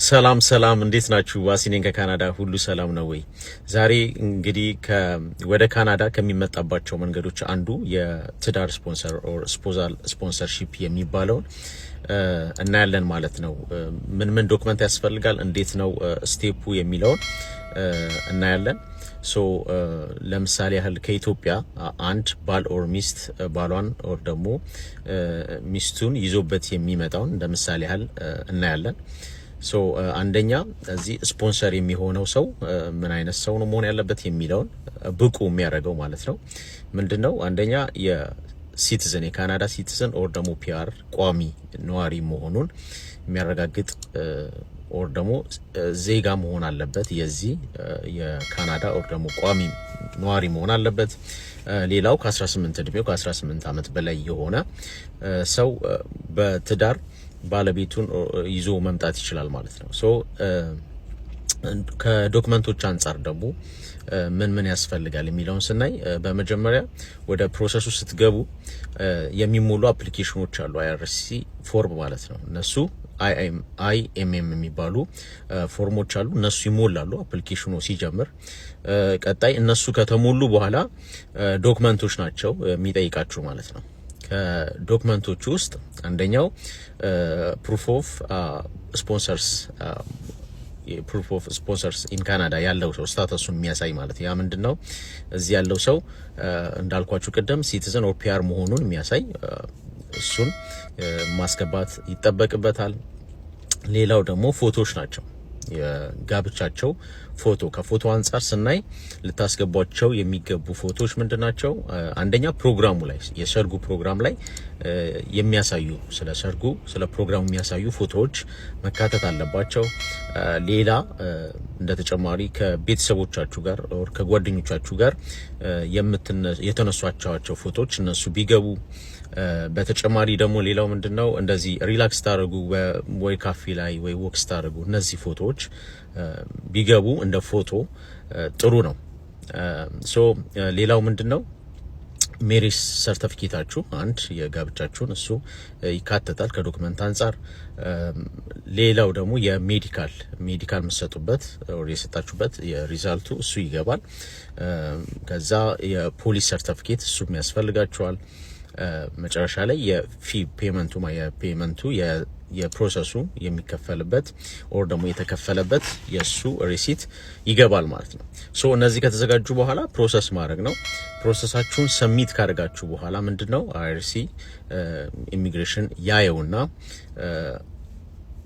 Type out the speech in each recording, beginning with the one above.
ሰላም ሰላም፣ እንዴት ናችሁ? ዋሲ ነኝ ከካናዳ። ሁሉ ሰላም ነው ወይ? ዛሬ እንግዲህ ወደ ካናዳ ከሚመጣባቸው መንገዶች አንዱ የትዳር sponsor or spousal sponsorship የሚባለውን እናያለን ማለት ነው። ምን ምን document ያስፈልጋል፣ እንዴት ነው step ኡ የሚለውን እናያለን። So ለምሳሌ ያህል ከኢትዮጵያ አንድ ባል or ሚስት ባሏን or ደግሞ ሚስቱን ይዞበት የሚመጣውን እንደ ምሳሌ ያህል እናያለን። So አንደኛ እዚህ ስፖንሰር የሚሆነው ሰው ምን አይነት ሰው ነው መሆን ያለበት የሚለውን ብቁ የሚያደርገው ማለት ነው። ምንድን ነው? አንደኛ የ citizen፣ የካናዳ citizen or ደግሞ PR ቋሚ ነዋሪ መሆኑን የሚያረጋግጥ or ደግሞ ዜጋ መሆን አለበት። የዚህ የካናዳ or ደግሞ ቋሚ ነዋሪ መሆን አለበት። ሌላው ከ18 እድሜው ከ18 ዓመት በላይ የሆነ ሰው በትዳር ባለቤቱን ይዞ መምጣት ይችላል ማለት ነው። So ከ document ኦች አንጻር ደግሞ ምን ምን ያስፈልጋል የሚለውን ስናይ በመጀመሪያ ወደ process ኡ ስትገቡ የሚሞሉ application ኖች አሉ፣ IRCC form ማለት ነው። እነሱ IMM የሚባሉ form ኦች አሉ። እነሱ ይሞላሉ application ኑ ሲጀምር። ቀጣይ እነሱ ከተሞሉ በኋላ document ኦች ናቸው የሚጠይቃችሁ ማለት ነው። ከ document ኦቹ ውስጥ አንደኛው proof of sponsors in Canada ያለው ሰው status ኡን የሚያሳይ ማለት። ያ ምንድን ነው? እዚህ ያለው ሰው እንዳልኳችሁ ቅድም citizen or PR መሆኑን የሚያሳይ እሱን ማስገባት ይጠበቅበታል። ሌላው ደግሞ ፎቶዎች ናቸው። የጋብቻቸው ፎቶ። ከፎቶ አንጻር ስናይ ልታስገቧቸው የሚገቡ ፎቶዎች ምንድን ናቸው? አንደኛ ፕሮግራሙ ላይ፣ የሰርጉ ፕሮግራም ላይ የሚያሳዩ፣ ስለ ሰርጉ ስለ ፕሮግራሙ የሚያሳዩ ፎቶዎች መካተት አለባቸው። ሌላ እንደ ተጨማሪ ከቤተሰቦቻችሁ ጋር or ከጓደኞቻችሁ ጋር የተነሷቸው ፎቶዎች እነሱ ቢገቡ። በተጨማሪ ደግሞ ሌላው ምንድን ነው? እንደዚህ relax ስታደርጉ ወይ ካፌ ላይ ወይ walk ስታደርጉ እነዚህ ፎቶዎች ቢገቡ እንደ ፎቶ ጥሩ ነው። So ሌላው ምንድን ነው? Marriage certificate ኣችሁ አንድ የጋብቻችሁን እሱ ይካተታል ከ document አንጻር። ሌላው ደግሞ የ medical የምትሰጡበት የሰጣችሁበት የ result ኡ እሱ ይገባል። ከዛ የፖሊስ ሰርተፊኬት እሱም ያስፈልጋችኋል። መጨረሻ ላይ የ fee payment ኡ የ payment ኡ የ process ኡ የሚከፈልበት or ደግሞ የተከፈለበት የእሱ receipt ይገባል ማለት ነው። So እነዚህ ከተዘጋጁ በኋላ process ማድረግ ነው። Process ኣችሁን submit ካደረጋችሁ በኋላ ምንድን ነው፣ IRCC immigration ያየውና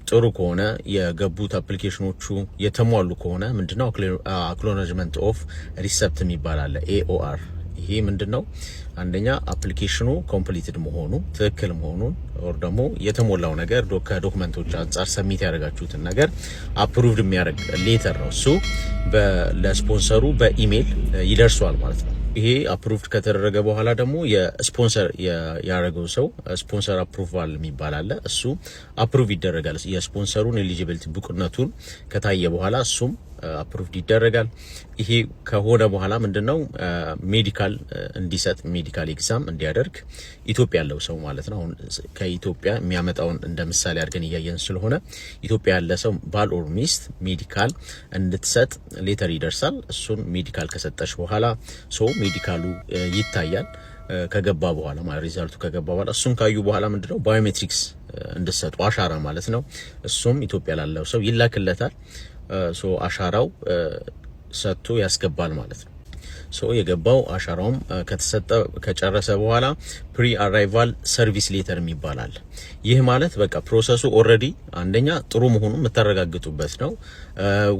ጥሩ ከሆነ፣ የገቡት application ኖቹ የተሟሉ ከሆነ ምንድነው፣ acknowledgement of receipt የሚባል አለ፣ AOR። ይሄ ምንድን ነው? አንደኛ application ኑ completed መሆኑ፣ ትክክል መሆኑን or ደግሞ የተሞላው ነገር ከ document ኦች አንጻር submit ያደረጋችሁትን ነገር approved የሚያደርግ letter ነው። እሱ ለ sponsor ኡ በ email ይደርሰዋል ማለት ነው። ይሄ approved ከተደረገ በኋላ ደግሞ የስፖንሰር ያደረገው ሰው sponsor approval የሚባል አለ። እሱ approve ይደረጋል። የ sponsor ኡን eligibility ብቁነቱን ከታየ በኋላ እሱም approved ይደረጋል። ይሄ ከሆነ በኋላ ምንድነው፣ medical እንዲሰጥ፣ medical exam እንዲያደርግ ኢትዮጵያ ያለው ሰው ማለት ነው። አሁን ከኢትዮጵያ የሚያመጣውን እንደ ምሳሌ አድርገን እያየን ስለሆነ ኢትዮጵያ ያለ ሰው ባል or ሚስት medical እንድትሰጥ letter ይደርሳል። እሱን medical ከሰጠች በኋላ so medical ኡ ይታያል። ከገባ በኋላ ማለት result ኡ ከገባ በኋላ እሱን ካዩ በኋላ ምንድነው፣ biometrics እንድትሰጡ አሻራ ማለት ነው። እሱም ኢትዮጵያ ላለው ሰው ይላክለታል። So አሻራው ሰጥቶ ያስገባል ማለት ነው። So የገባው አሻራውም ከተሰጠ ከጨረሰ በኋላ pre arrival service letter የሚባል አለ። ይህ ማለት በቃ process ኡ already አንደኛ ጥሩ መሆኑን የምታረጋግጡበት ነው።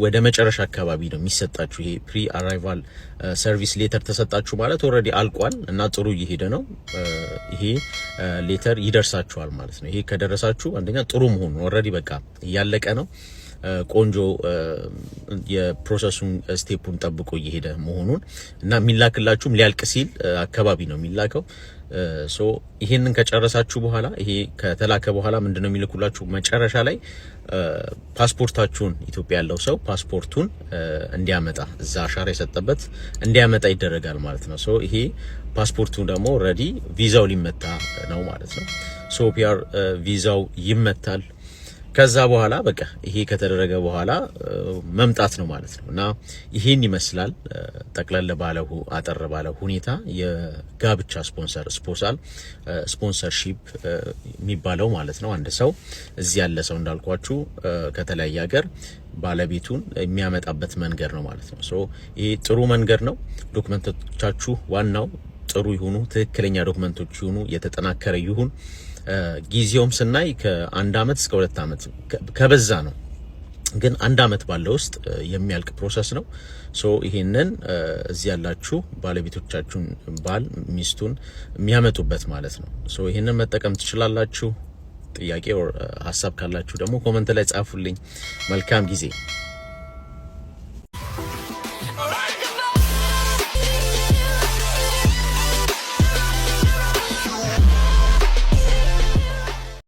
ወደ መጨረሻ አካባቢ ነው የሚሰጣችሁ። ይሄ pre arrival service letter ተሰጣችሁ ማለት already አልቋል እና ጥሩ እየሄደ ነው። ይሄ letter ይደርሳችኋል ማለት ነው። ይሄ ከደረሳችሁ አንደኛ ጥሩ መሆኑን already በቃ እያለቀ ነው፣ ቆንጆ የ process ኡን step ኡን ጠብቆ እየሄደ መሆኑን እና የሚላክላችሁም ሊያልቅ ሲል አካባቢ ነው የሚላከው። So ይሄንን ከጨረሳችሁ በኋላ፣ ይሄ ከተላከ በኋላ ምንድነው የሚልኩላችሁ? መጨረሻ ላይ ፓስፖርታችሁን ኢትዮጵያ ያለው ሰው ፓስፖርቱን እንዲያመጣ፣ እዛ አሻራ የሰጠበት እንዲያመጣ ይደረጋል ማለት ነው። So ይሄ ፓስፖርቱ ደግሞ already ቪዛው ሊመታ ነው ማለት ነው። So PR ቪዛው ይመታል። ከዛ በኋላ በቃ ይሄ ከተደረገ በኋላ መምጣት ነው ማለት ነው። እና ይሄን ይመስላል ጠቅለል ባለ፣ አጠር ባለ ሁኔታ የጋብቻ sponsor፣ spousal sponsorship የሚባለው ማለት ነው። አንድ ሰው፣ እዚህ ያለ ሰው እንዳልኳችሁ ከተለያየ ሀገር ባለቤቱን የሚያመጣበት መንገድ ነው ማለት ነው። So ይሄ ጥሩ መንገድ ነው። Document ኦቻችሁ ዋናው ጥሩ ይሁኑ፣ ትክክለኛ document ኦች ይሁኑ፣ የተጠናከረ ይሁን። ጊዜውም ስናይ ከ1 አመት እስከ 2 አመት ከበዛ ነው፣ ግን አንድ አመት ባለው ውስጥ የሚያልቅ process ነው። So ይሄንን እዚህ ያላችሁ ባለቤቶቻችሁን፣ ባል ሚስቱን የሚያመጡበት ማለት ነው። So ይሄንን መጠቀም ትችላላችሁ። ጥያቄ or ሀሳብ ካላችሁ ደግሞ comment ላይ ጻፉልኝ። መልካም ጊዜ።